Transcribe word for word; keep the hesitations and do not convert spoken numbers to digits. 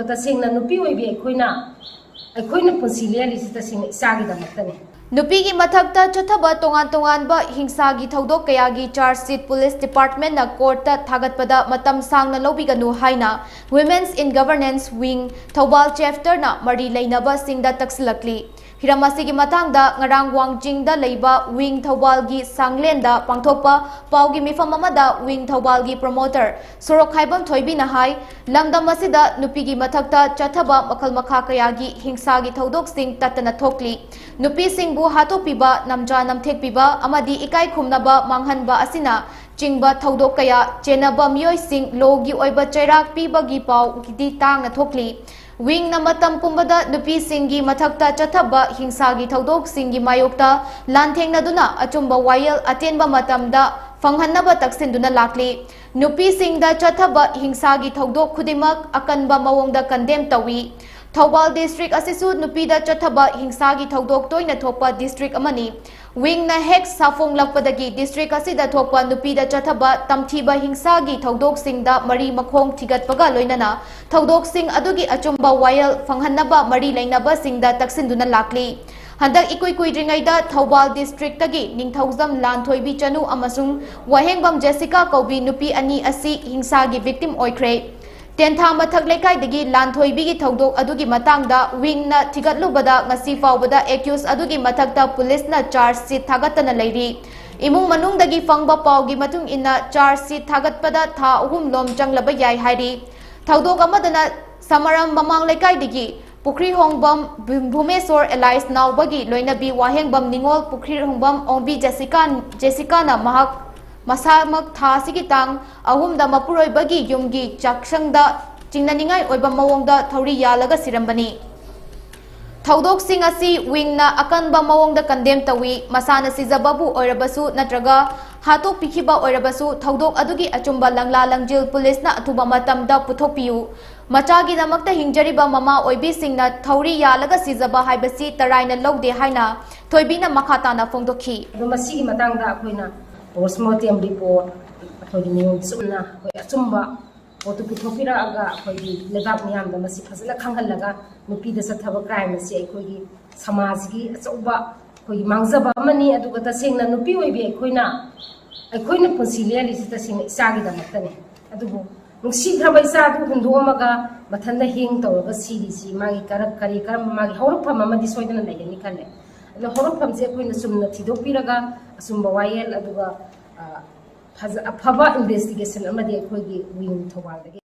ꯇꯁꯦꯡꯅ ꯅꯨꯄꯤ ꯑꯣꯏꯕꯤ ꯑꯩꯈꯣꯏꯅ, ꯑꯩꯈꯣꯏꯅ ꯄꯨꯟꯁꯤ ꯂꯦꯜꯂꯤꯁꯤ ꯇꯁꯦꯡꯅ ꯏꯆꯥꯒꯤꯗꯃꯛꯇꯅꯤ꯫ ꯅꯨꯄꯤꯒꯤ ꯃꯊꯛꯇ ꯆꯠꯊꯕ ꯇꯣꯉꯥꯟ ꯇꯣꯉꯥꯟꯕ ꯍꯤꯡꯁꯥꯒꯤ ꯊꯧꯗꯣꯛ ꯀꯌꯥꯒꯤ charge sheet police departmentꯅ courtꯇ ꯊꯥꯒꯠꯄꯗ ꯃꯇꯝ ꯁꯥꯡꯅ ꯂꯧꯕꯤꯒꯅꯨ ꯍꯥꯏꯅ Women's in Governance Wing Thoubal chapterꯅ ꯃꯔꯤ ꯂꯩꯅꯕꯁꯤꯡꯗ ꯇꯛꯁꯤꯜꯂꯛꯂꯤ꯫ ꯍꯤꯔꯝ ꯑꯁꯤꯒꯤ ꯃꯇꯥꯡꯗ ꯉꯔꯥꯡ ꯋꯥꯡꯖꯤꯡꯗ ꯂꯩꯕ Wing ꯊꯧꯕꯥꯜꯒꯤ ꯁꯪꯂꯦꯟꯗ ꯄꯥꯡꯊꯣꯛꯄ ꯄꯥꯎꯒꯤ ꯃꯤꯐꯝ ꯑꯃꯗ Wing ꯊꯧꯕꯥꯜꯒꯤ promoter ꯁꯣꯔꯣꯛꯈꯥꯏꯕꯝ ꯊꯣꯏꯕꯤꯅ ꯍꯥꯏ, ꯂꯝꯗꯝ ꯑꯁꯤꯗ ꯅꯨꯄꯤꯒꯤ ꯃꯊꯛꯇ ꯆꯠꯊꯕ ꯃꯈꯜ ꯃꯈꯥ ꯀꯌꯥꯒꯤ ꯍꯤꯡꯁꯥꯒꯤ ꯊꯧꯗꯣꯛꯁꯤꯡ ꯇꯠꯇꯅ ꯊꯣꯛꯂꯤ꯫ ꯅꯨꯄꯤꯁꯤꯡꯕꯨ ꯍꯥꯠꯇꯣꯛꯄꯤꯕ, ꯅꯝꯖꯥ ꯅꯝꯊꯦꯛꯄꯤꯕ ꯑꯃꯗꯤ ꯏꯀꯥꯏ ꯈꯨꯝꯅꯕ ꯃꯥꯡꯍꯟꯕ ꯑꯁꯤꯅ ꯆꯤꯡꯕ ꯊꯧꯗꯣꯛ ꯀꯌꯥ ꯆꯦꯟꯅꯕ ꯃꯤꯑꯣꯏꯁꯤꯡ lawꯒꯤ ꯑꯣꯏꯕ ꯆꯩꯔꯥꯛ ꯄꯤꯕꯒꯤ ꯄꯥꯎꯒꯤꯗꯤ ꯇꯥꯡꯅ ꯊꯣꯛꯂꯤ꯫ Wingꯅ ꯃꯇꯝ ꯄꯨꯝꯕꯗ ꯅꯨꯄꯤꯁꯤꯡꯒꯤ ꯃꯊꯛꯇ ꯆꯠꯊꯕ ꯍꯤꯡꯁꯥꯒꯤ ꯊꯧꯗꯣꯛꯁꯤꯡꯒꯤ ꯃꯥꯌꯣꯛꯇ ꯂꯥꯟꯊꯦꯡꯅꯗꯨꯅ ꯑꯆꯨꯝꯕ ꯋꯥꯌꯦꯜ ꯑꯇꯦꯟꯕ ꯃꯇꯝꯗ ꯐꯪꯍꯟꯅꯕ ꯇꯛꯁꯤꯟꯗꯨꯅ ꯂꯥꯛꯂꯤ꯫ ꯅꯨꯄꯤꯁꯤꯡꯗ ꯆꯠꯊꯕ ꯍꯤꯡꯁꯥꯒꯤ ꯊꯧꯗꯣꯛ ꯈꯨꯗꯤꯡꯃꯛ ꯑꯀꯟꯕ ꯃꯑꯣꯡꯗ condemn ꯇꯧꯏ꯫ ꯊꯧꯕꯥꯜ district ꯑꯁꯤꯁꯨ ꯅꯨꯄꯤꯗ ꯆꯠꯊꯕ ꯍꯤꯡꯁꯥꯒꯤ ꯊꯧꯗꯣꯛ ꯇꯣꯏꯅ ꯊꯣꯛꯄ district ꯑꯃꯅꯤ꯫ Wingꯅ ꯍꯦꯛ ꯁꯥꯐꯣꯡꯂꯛꯄꯗꯒꯤ district ꯑꯁꯤꯗ ꯊꯣꯛꯄ ꯅꯨꯄꯤꯗ ꯆꯠꯊꯕ ꯇꯝꯊꯤꯕ ꯍꯤꯡꯁꯥꯒꯤ ꯊꯧꯗꯣꯛꯁꯤꯡꯗ ꯃꯔꯤ ꯃꯈꯣꯡ ꯊꯤꯒꯠꯄꯒ ꯂꯣꯏꯅꯅ ꯊꯧꯗꯣꯛꯁꯤꯡ ꯑꯗꯨꯒꯤ ꯑꯆꯨꯝꯕ ꯋꯥꯌꯦꯜ ꯐꯪꯍꯟꯅꯕ ꯃꯔꯤ ꯂꯩꯅꯕꯁꯤꯡꯗ ꯇꯛꯁꯤꯟꯗꯨꯅ ꯂꯥꯛꯂꯤ꯫ ꯍꯟꯗꯛ ꯏꯀꯨꯏ ꯀꯨꯏꯗ꯭ꯔꯤꯉꯩꯗ ꯊꯧꯕꯥꯜ districtꯇꯒꯤ ꯅꯤꯡꯊꯧꯖꯝ ꯂꯥꯟꯊꯣꯏꯕꯤ ꯆꯅꯨ ꯑꯃꯁꯨꯡ ꯋꯥꯍꯦꯡꯕꯝ ꯖꯦꯁꯤꯀꯥ ꯀꯧꯕꯤ ꯅꯨꯄꯤ ꯑꯅꯤ ꯑꯁꯤ ꯍꯤꯡꯁꯥꯒꯤ victim ꯑꯣꯏꯈ꯭ꯔꯦ꯫ ꯇꯦꯟꯊꯥ ꯃꯊꯛ ꯂꯩꯀꯥꯏꯗꯒꯤ ꯂꯥꯟꯊꯣꯏꯕꯤꯒꯤ ꯊꯧꯗꯣꯛ ꯑꯗꯨꯒꯤ ꯃꯇꯥꯡꯗ Wingꯅ ꯊꯤꯒꯠꯂꯨꯕꯗ ꯉꯁꯤ ꯐꯥꯎꯕꯗ accused ꯑꯗꯨꯒꯤ ꯃꯊꯛꯇ policeꯅ charge sheet ꯊꯥꯒꯠꯇꯅ ꯂꯩꯔꯤ꯫ ꯏꯃꯨꯡ ꯃꯅꯨꯡꯗꯒꯤ ꯐꯪꯕ ꯄꯥꯎꯒꯤ ꯃꯇꯨꯡ ꯏꯟꯅ charge sheet ꯊꯥꯒꯠꯄꯗ ꯊꯥ ꯑꯍꯨꯝ ꯂꯣꯝ ꯆꯪꯂꯕ ꯌꯥꯏ ꯍꯥꯏꯔꯤ꯫ ꯊꯧꯗꯣꯛ ꯑꯃꯗꯅ ꯁꯃꯔꯝ ꯃꯃꯥꯡ ꯂꯩꯀꯥꯏꯗꯒꯤ ꯄꯨꯈ꯭ꯔꯤꯍꯣꯡꯕꯝ ꯚꯨ-, ꯚꯨꯃꯦꯁꯣꯔ alias ꯅꯥꯎꯕꯒꯤ ꯂꯣꯏꯅꯕꯤ ꯋꯥꯍꯦꯡꯕꯝ ꯅꯤꯉꯣꯜ ꯄꯨꯈ꯭ꯔꯤꯍꯣꯡꯕꯝ ꯑꯣꯡꯕꯤ ꯖꯦꯁꯤꯀꯥ, ꯖꯦꯁꯤꯀꯥꯅ ꯃꯍꯥꯛ ꯃꯁꯥꯃꯛ ꯊꯥ ꯑꯁꯤꯒꯤ ꯇꯥꯡ ꯑꯍꯨꯝꯗ ꯃꯄꯨꯔꯣꯏꯕꯒꯤ ꯌꯨꯝꯒꯤ ꯆꯥꯛꯁꯪꯗ ꯆꯤꯡꯅꯅꯤꯡꯉꯥꯏ ꯑꯣꯏꯕ ꯃꯑꯣꯡꯗ ꯊꯧꯔꯤ ꯌꯥꯜꯂꯒ ꯁꯤꯔꯝꯕꯅꯤ꯫ ꯊꯧꯗꯣꯛꯁꯤꯡ ꯑꯁꯤ Wingꯅ ꯑꯀꯟꯕ ꯃꯑꯣꯡꯗ condemn ꯇꯧꯏ꯫ ꯃꯁꯥꯅ ꯁꯤꯖꯕꯕꯨ ꯑꯣꯏꯔꯕꯁꯨ ꯅꯠꯇ꯭ꯔꯒ ꯍꯥꯠꯇꯣꯛꯄꯤꯈꯤꯕ ꯑꯣꯏꯔꯕꯁꯨ ꯊꯧꯗꯣꯛ ꯑꯗꯨꯒꯤ ꯑꯆꯨꯝꯕ ꯂꯪꯂꯥ ꯂꯪꯖꯤꯜ policeꯅ ꯑꯊꯨꯕ ꯃꯇꯝꯗ ꯄꯨꯊꯣꯛꯄꯤꯌꯨ꯫ ꯃꯆꯥꯒꯤꯗꯃꯛꯇ ꯍꯤꯡꯖꯔꯤꯕ ꯃꯃꯥ ꯑꯣꯏꯕꯤꯁꯤꯡꯅ ꯊꯧꯔꯤ ꯌꯥꯜꯂꯒ ꯁꯤꯖꯕ ꯍꯥꯏꯕꯁꯤ ꯇꯔꯥꯏꯅ ꯂꯧꯗꯦ ꯍꯥꯏꯅ ꯊꯣꯏꯕꯤꯅ ꯃꯈꯥ ꯇꯥꯅ ꯐꯣꯡꯗꯣꯛꯈꯤ꯫ ꯑꯗꯣ ꯃꯁꯤꯒꯤ ꯃꯇꯥꯡꯗ ꯑꯩꯈꯣꯏꯅ post mortem report ꯑꯩꯈꯣꯏꯒꯤ ꯅꯤꯌꯣꯝ ꯆꯨꯝꯅ ꯑꯩꯈꯣꯏ ꯑꯆꯨꯝꯕ ꯄꯣꯠꯇꯨ ꯄꯨꯊꯣꯛꯄꯤꯔꯛꯑꯒ ꯑꯩꯈꯣꯏꯒꯤ ꯂꯩꯕꯥꯛ ꯃꯤꯌꯥꯝꯗ ꯃꯁꯤ ꯐꯖꯅ ꯈꯪꯍꯜꯂꯒ ꯅꯨꯄꯤꯗ ꯆꯠꯊꯕ crime ꯑꯁꯤ ꯑꯩꯈꯣꯏꯒꯤ ꯁꯃꯥꯖꯒꯤ ꯑꯆꯧꯕ ꯑꯩꯈꯣꯏꯒꯤ ꯃꯥꯡꯖꯕ ꯑꯃꯅꯤ꯫ ꯑꯗꯨꯒ ꯇꯁꯦꯡꯅ ꯅꯨꯄꯤ ꯑꯣꯏꯕꯤ ꯑꯩꯈꯣꯏꯅ ꯑꯩꯈꯣꯏꯅ ꯄꯨꯟꯁꯤ ꯂꯦꯜꯂꯤꯁꯤ ꯇꯁꯦꯡꯅ ꯏꯆꯥꯒꯤꯗꯃꯛꯇꯅꯤ꯫ ꯑꯗꯨꯕꯨ ꯅꯨꯡꯁꯤꯈ꯭ꯔꯕ ꯏꯆꯥ ꯑꯗꯨ ꯍꯨꯟꯗꯣꯛꯑꯝꯃꯒ ꯃꯊꯟꯇ ꯍꯦꯡ ꯇꯧꯔꯒ ꯁꯤꯔꯤꯁꯤ ꯃꯥꯒꯤ ꯀꯔ-, ꯀꯔꯤ ꯀꯔꯝꯕ ꯃꯥꯒꯤ ꯍꯧꯔꯛꯐꯝ ꯑꯃꯗꯤ ꯁꯣꯏꯗꯅ ꯂꯩꯒꯅꯤ ꯈꯜꯂꯦ꯫ ꯑꯗꯣ ꯍꯧꯔꯛꯐꯝꯁꯦ ꯑꯩꯈꯣꯏꯅ ꯆꯨꯝꯅ ꯊꯤꯗꯣꯛꯄꯤꯔꯒ ꯑꯆꯨꯝꯕ ꯋꯥꯌꯦꯜ ꯑꯗꯨꯒ, ꯑ, ꯐꯖ-, ꯑꯐꯕ investigation ꯑꯃꯗꯤ ꯑꯩꯈꯣꯏꯒꯤ wing ꯊꯧꯕꯥꯜꯗꯒꯤ